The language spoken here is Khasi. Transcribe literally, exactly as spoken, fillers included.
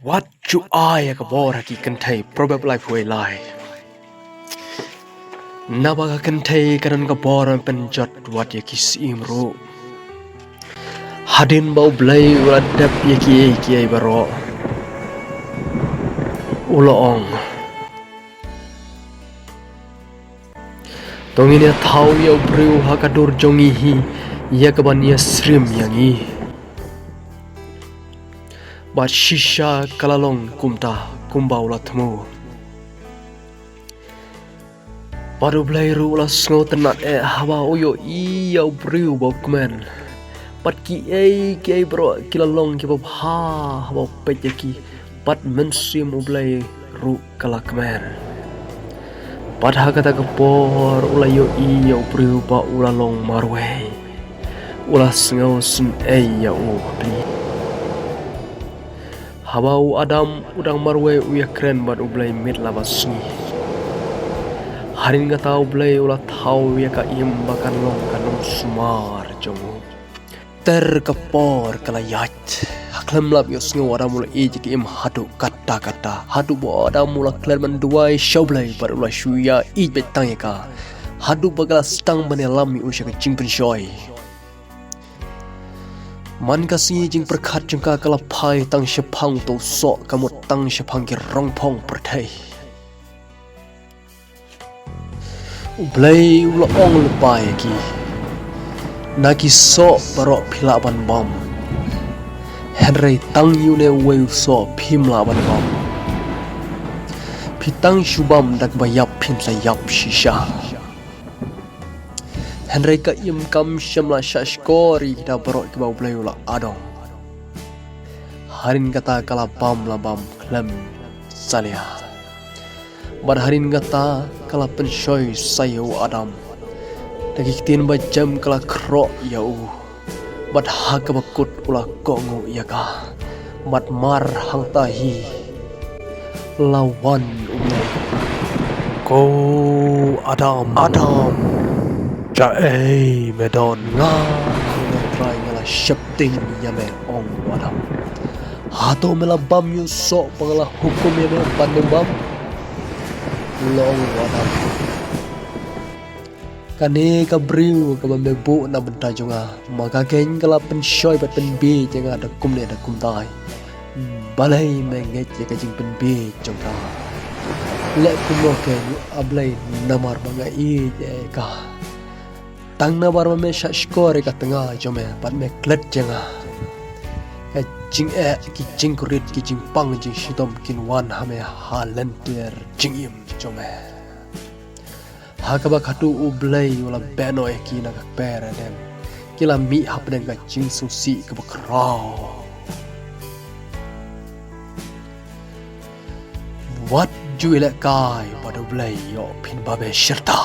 Wat ju ai ïa ka bor ha ki kynthei, Proverb laiphew wei lai. Naba ka kynthei ka don ka bor ban pynjot wat ïa ki syiem ruh. Hadien ba U Blei u la dep ïa kiei kiei baroh, u la ong, to ngin ïa thaw ïa u briew ha ka dur jong ngi hi, ïa kaban ïa syriem ïa ngi. Bad shisha ka la long kumta, kumba u la thmu. Bad U Blei ruh u la sngewtynnad eh haba u ïohi ïa u briew ba u kmen. Bad kiei kiei baroh ki la long kiba bha haba u peit ïa ki. Bad mynsiem U Blei ruh ka la kmen. Bad ha kata ka por u la ïohi ïa u briew ba u la long marwei. U la sngewsynei ïa u bha. Haba u Adam u dang marwei u ïakren bad U Blei miet la ba sngi. Hadien kata U Blei u la thaw ïa ka im ba kan long ka nongsumar jong u. Ter ka por ka la ïaid. Ha khlem lap ïohsngew u Adam u la ïeit ïa ka im haduh katta katta. Haduh ba u Adam u la klet ban duwai sha U Blei bad u la shu ïa ïeit beit tang ïa ka. Haduh ba ka la sdang ban ïalam ïa u sha ka jingpynshoi. Man ka sngi jingpyrkhat jong ka ka la phai tang shaphang uto u soh, ka mut tang shaphang ki rongphong pyrthei. U Blei u la ong lypa ïa ki, na ki soh baroh phi lah ban bam. Hynrei tang ïa une uwei u soh phim lah ban bam. Phi tang shu bam da kaba ïap phin sa ïap shisha. Hynrei ka im kam shym la shah shkor ïa kita baroh kiba U Blei u la adong. Hadien kata ka la bam la bam khlem salia. Bad hadien kata ka la pynshoi sa ïa u Adam. Da ki ktien ba jem ka la khroh ïa u. Bad ha kaba kut u la kohnguh ïa ka. Bad mar hangta hi la wan U Blei. Ko Adam, Adam, shaei me don? Nga, nga Trai, nga la sheptieng ïa me, ong u Adam. Hato me la bam ïa u soh ba nga la hukum ïa me ban ym bam? Long u Adam. Kane ka briew kaba me buh na bynta jong nga, ma ka keiñ ka la pynshoi bad pynbieit ïa nga da kumne da kumtai. Balei me ngeit ïa ka jingpynbieit jong ka? Leh kumno keiñ, A Blei, namar ba nga ïeit ïa ka. Tang namar ba me shah shkor ïa ka tnga jong me bad me klet ïa nga, ka jingeh, ki jingkurit, ki jingpang jingshitom kin wan ha me ha lynter jingim jong me. Ha kaba katu U Blei u la beh noh ïa ki na ka kper Eden. Ki la mih hapdeng ka jingsngewsih kaba khraw. Wat ju ïalehkai bad U Blei, ïoh phin babe shirta.